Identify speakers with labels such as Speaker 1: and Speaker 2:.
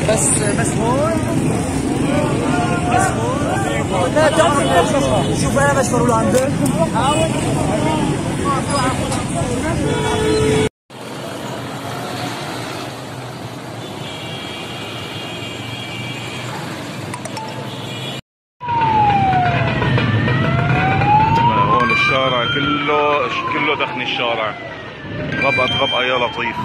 Speaker 1: بس هون، بس هون. لا تعرف، شوف انا بشفر له.
Speaker 2: هون الشارع كله كله دخن، الشارع غبقت غبقة يا لطيف.